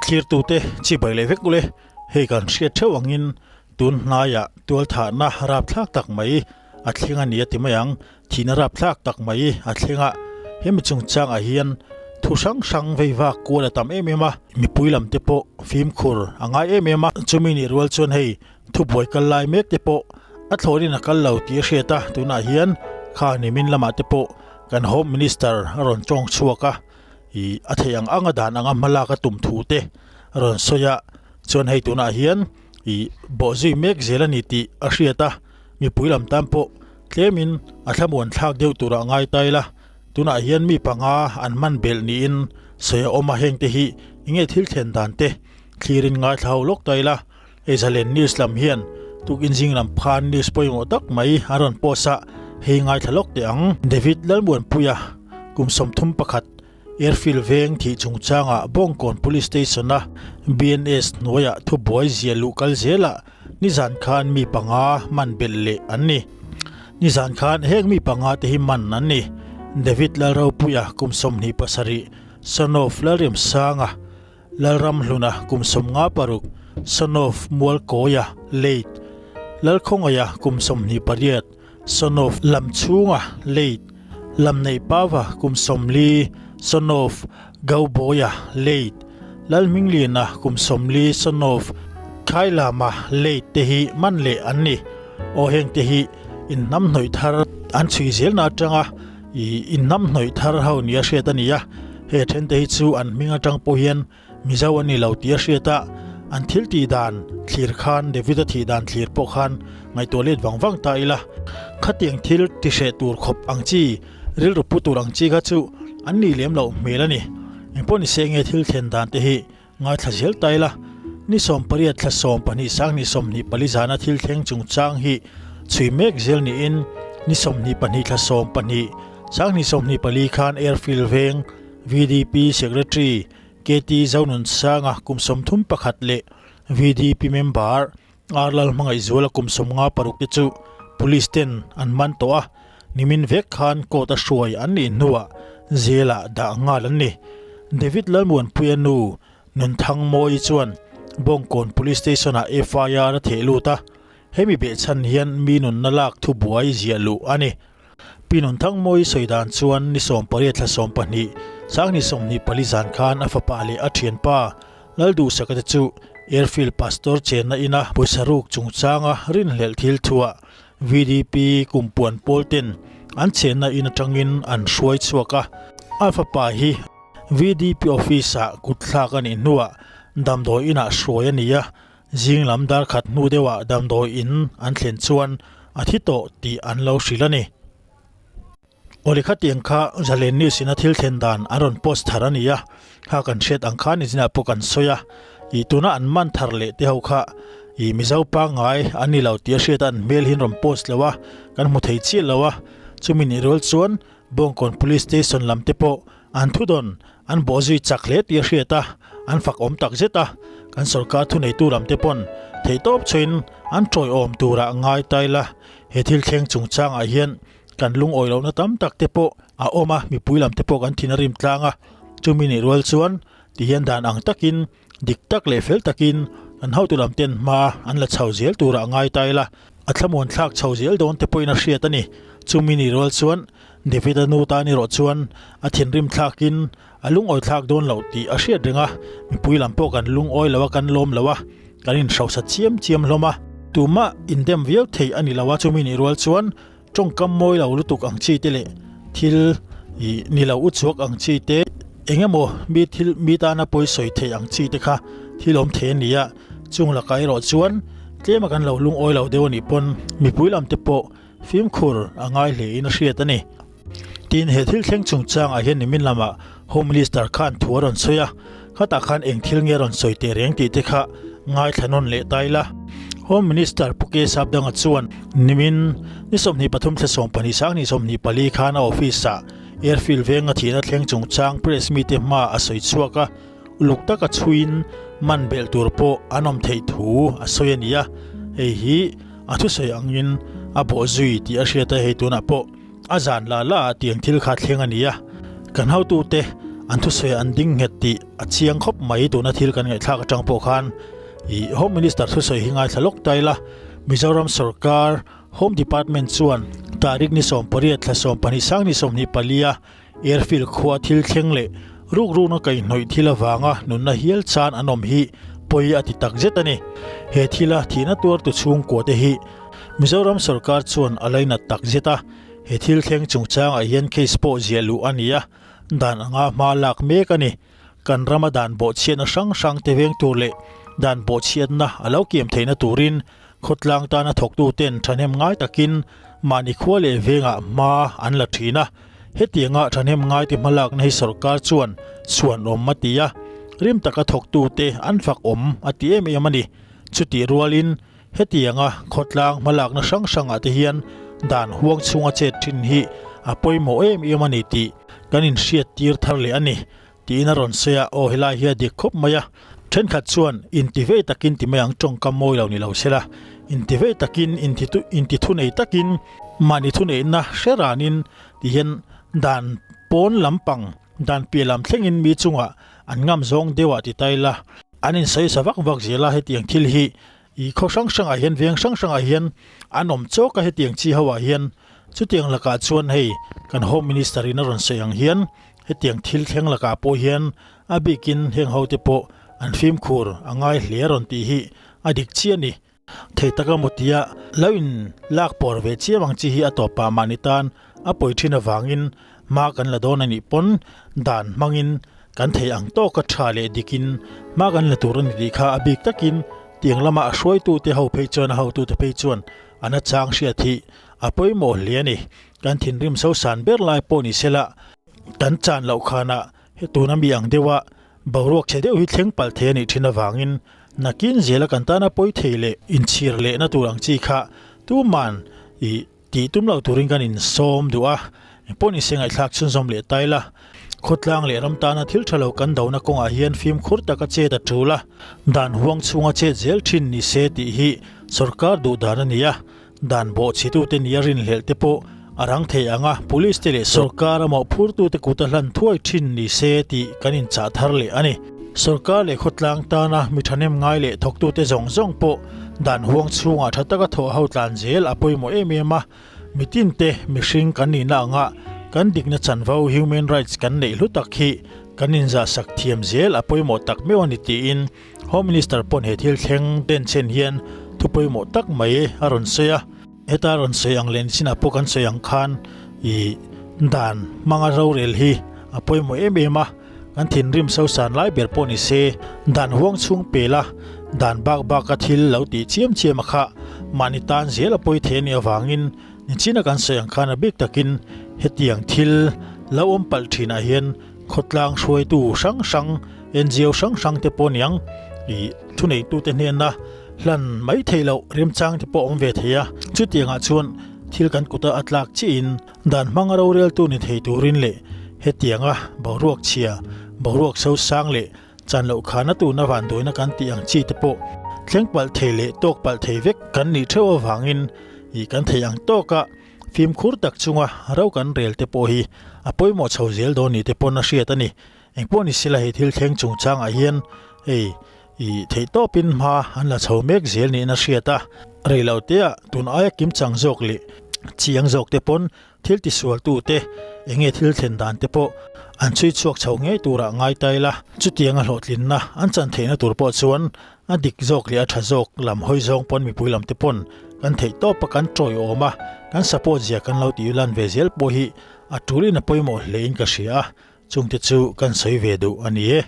Thlirtute chibai leh vek ule, hei kan hriat theuh angin tun hnaiah tualthahna rapthlak tak mai a thleng a ni a ti mai ang, thihna rapthlak tak mai a thleng a, hemi chungchangah hian thu hrang hrang vei vak kual a tam em em a, mipui lam te pawh fimkhur a ngai em em a, chumi nih rual chuan hei thubuai kal lai mek te pawh a thlawhin a kal lo tih a hriat a, tunah hian kha nimin lamah te pawh kan Home Minister a rawn tawng chhuak a. Ih a theih ang anga dan anga hma lak a tum thu te a rawn sawi a, chuan hei tunah hian ih bawhzui mek zel a ni tih a hriat a, mipui lam tan pawh tlemin a thlamuan thlak deuh turah ngai ta ila, tunah hian mi panga an hman belh niin sawi a awm a, heng te hi enge thil thlen dan te thlirin ngaithla ho lawk ta ila, hei Zalen News lam hian tukin zing lam khan news pawimawh tak mai a rawn post a, hei ngaithla lawk teh ang. David Lalmuanpuia kum 31 Airfield veng thih chungchangah Bawngkawn Police Station-a BNS hnuaiah thubuai zia luh kal zelah nizan khan mi panga man belh leh an ni. Nizan khan heng mi panga te hi man an ni. David Lalropuia kum 27, son of Lalriamsanga, Lalramhluna kum 56, son of Mualkawia, late, Lalkhawngaia kum 28, son of Lamchhunga, late, Lamneihpava kum 40, son of Gaubawiha, late, Lalhmingliana kum 40, son of Khailama, late te hi man leh an ni. Aw heng te hi inhnamhnawih thar an chhui zelna atanga Ih inhnamhnawih thar ho nia hriat a ni a, he thente hi chu an hming atang pawh hian Mizo a ni lo tih a hriat a, an thil tih dan thlir khan David-a thih dan thlir pawh khan ngaihtuah let vang vang ta ila, khatiang thil ti hreh tur khawp ang chi, rilru pu tur ang chi kha chu an nih lem loh hmel a ni. Engpawh ni se nge thil thlen dan te hi ngaithla zel ta ila, ni 18 thla 12 sang ni 24 zana thil thleng chungchang hi chhui mek zel niin ni 22 thla 12 sang ni 24 khan Airfield veng VDP Secretary KT Zonunsanga kum 31 leh VDP member R Lalhmangaihzuala kum 56 te chu Police ten an man tawh a, nimin vek khan court a hruai an nih hnuah jail ah dah nghal an ni. David Lalmuanpuia nu Nunthangmawii chuan Bawngkawn Police Station ah FIR a theh lut a, hemi behchhan hian mi nunna lak thubuai ziah luh a ni. Pi Nunthangmawii sawi dan chuan ni 18 thla 12 sang ni 24 zan khan a fapa leh a thianpa Lalduhsaka te chu Airfield Pastor chenna ina pawisa ruk chungchanga rinhlelh thil thuah VDP kumpuan pawl ten an chenna in atangin an hruai chhuak a. A fapa hi VDP office ah kutthlak a nih hnuah damdawi inah hruai a ni a, zing lam dar khat hnu deuhah damdawi in an thlen chuan a thi tawh tih an lo hrilh a ni. Awle khatiang kha Zalen News in a thil thlen dan an rawn post thar a ni a, kha kan hriat ang khan i zinah pawh kan sawi a, ih tuna an man thar leh te ho kha ih Mizo pangngai an ni lo tih a hriat a an hmel hi an rawn post lo a, kan hmu thei chiah lo a, chumi nih rual chuan Bawngkawn Police Station lam te pawh an thudawn an bawh zui chak hle tih a hriat a, an fak awm tak zet a, kan sorkar thuneitu lam te pawn theihtawp chhuin an tawiawm turah ngai ta ila, he thil thleng chungchangah hian Kan lungawi lohna tam tak te pawh a awm a, mipui lam te pawh kan thin a rim tlang a, chumi nih rual chuan ti hian dan ang takin dik tak leh fel takin kan hotu lam ten hma an la chho zel turah ngai ta ila, a thlamuan thlak chho zel dawn te pawhin a hriat a ni. Chumi nih rual chuan David-a nu tan erawh chuan a thinrim thlakin a lungawi thlak dawn loh tih a hriat reng a, mipui lam pawh kan lungawi lo a, kan lawm lo a, kan inhrosa chiam chiam hlawm a, tumah indem viau thei a ni lo a, chumi nih rual chuan Tawngkam mawi lo lutuk ang chi te leh thil ih ni lo u chhuak ang chi te eng emaw mi thil mi tana pawi sawi theih ang chi te kha thil awm thei a ni a, chung lakah erawh chuan tlema kan lo lungawi lo deuh a nih pawn mipui lam te pawh fimkhur a ngai hle in a hriat a ni. Tin, he thil thleng chungchangah hian nimin lamah Home Minister khan thu a rawn sawi a, khatah khan eng thil nge a rawn sawi teh reng tih te kha ngaithla nawn leh ta ila. Home Minister Pu K Sapdanga chuan nimin ni 23 thla 12 sang ni 24 khan a office-ah Airfield venga thihna thleng chungchang press mite hma a sawi chhuak a, uluk taka chhuiin man belh tur pawh an awm theih thu a sawi a ni a, hei hi a thusawi angin a bawhzui tih a hriat a, hei tunah pawh a zan la la ah tiang thil kha thleng a ni a, kan hotute An thusawi an ding nghet tih a chiang khawp mai tuna thil kan ngaihthlak atang pawh khan ih Home Minister thusawi hi ngaithla lawk ta ila Mizoram sorkar Home Department chuan tarik ni 18 thla 12 sang ni 24 a Airfield khua thil thleng leh rukrukna kaihhnawih thil avanga nunna hial chan an awm hi pawi a ti tak zet a ni. He thila thihna tuartu chhungkua te hi Mizoram sorkar chuan a lainat tak zet a, he thil thleng chungchangah hian case pawh ziah luh a ni a, dan anga hma lak mek a ni. Kan rama dan bawhchhiatna hrang hrang te veng tur leh dan bawhchhiatna a lo kiam theihna turin khawtlang tana thawktuten thahnem ngai takin mahni khua leh vengah hma an la thin a. Hetianga thahnem ngaite hmalakna hi sorkar chuan chhuanawm a ti a, rim taka thawktute an fak awm a ti em em a ni. Chutih rualin Hetianga khawtlang hmalakna hrang hrangah te hian dan huang chhunga chet thin hi a pawimawh em em a ni tih kan inhriat tir thar leh a ni tiin a rawn sawi a, aw helai hi a dik khawp mai a, thenkhat chuan inti vei takin ti mai ang tawngkam mawi lo ni lo sela, inti vei takin inti thunei takin mahni thuneihna hre ranin ti hian dan pawn lampang dan piah lam thlengin mi chungah an ngam zawng deuhah ti ta ila an insawi sa vak vak zel a hetiang thil hi I khaw hrang hrangah hian veng hrang hrangah hian an awm chawk a hetiang chi ho ah hian chutiang lakah chuan hei kan home minister in a rawn sawi ang hian hetiang thil thleng lakah pawh hian a bikin heng ho te pawh an fimkhur a ngai hle a rawn tih hi a dik chiah a ni. Thei taka maw tia lo in lak pawr ve chiam ang chi hi a tawp pah mahni tan a pawi thin avangin hma kan la dawn a nih pawn dan hmangin kan thei ang tawka tha leh dikin hma kan la tur a ni tih kha a bik takin tiang lama a hruaitute ho phei chuan a hotute phei chuan an a chang hriat hi a pawimawh hle a ni. Kan thinrim sosan ber lai pawh ni sela kan chan loh khanah he tuna mi ang deuha boruak chhe deuh hi thleng palh thei a nih thin avangin nakin zela kan tana pawi thei leh inchhir lehna tur ang chi kha tuman ih Tih tum loh turin kan insawm duh a, engpawh ni se ngaihthlak chhunzawm leh ta ila. Khawtlang leh ram tana thil tha lo kan dona kawngah hian fimkhur taka chet a tul a, dan huang chhunga chet zel thin ni se tih hi sorkar duh dan a ni a, dan bawhchhitute nia rinhlelh te pawh a rang thei ang a, police te leh sorkar a mawhphurtute kut a hlan thuai thin ni se tih kan inchah thar leh a ni. Sorkar leh khawtlang tana mi thahnem ngai leh thawktute zawng zawng pawh dan huang chhungah tha taka thawh ho tlan zel a pawimawh em em a, mitinte mihring kan nihna anga kan dikna chanvo human rights kan neih hlu tak hi kan inzahsak thiam zel a pawimawh tak meuh a ni tiin Home Minister pawn he thil thleng denchhen hian thu pawimawh tak mai a rawn sawi a. Heta rawn sawi ang leh nichinah pawh kan sawi ang khan ih dan hmanga rorel hi a pawimawh em em a, kan thinrim sosan lai ber pawh ni se dan huang chhung pel a, dan bak bak a thil lo tih chiam chiam a kha mahni tan zel a pawi thei a nih avangin nichina kan sawi ang khan a bik takin hetiang thil lo awm palh thinah hian khawtlang hruaitu hrang hrang NGO hrang hrang te pawh niang ih thuneitute hnena hlan mai theih loh remchang te pawh a awm ve thei a, chutiangah chuan thil kan kuta a tlak chiahin dan hmanga roreltu ni thei turin leh hetianga boruak chhia, boruak sosang leh chan loh khana tuna vanduaina kan tih ang chi te pawh thleng palh thei leh tawk palh thei vek kan nih theuh avangin ih kan thei ang tawka fimkhur tak chunga ro kan rel te pawh hi a pawimawh chho zel dawn ni te pawn a hriat a ni. Engpawh ni sela hei thil thleng chungchangah hian hei ih theihtawpin hma an la chho mek zel niin a hriat a, rei lo teah tun aia kimchang zawk leh chiang zawk te pawn thil tisualtute eng nge thil thlen dan te pawh an chhui chhuak chho ngei turah ngai ta ila, chutianga hlawhtlinna an chan theihna tur pawh chuan a dik zawk leh a tha zawk lam hawi zawng pawn mipui lam te pawn kan theihtawpa kan tawiawm a, kan support zia kan lo tih lan ve zel pawh hi a tulin a pawimawh hlein ka hria a, chungte chu kan sawi ve duh a ni e.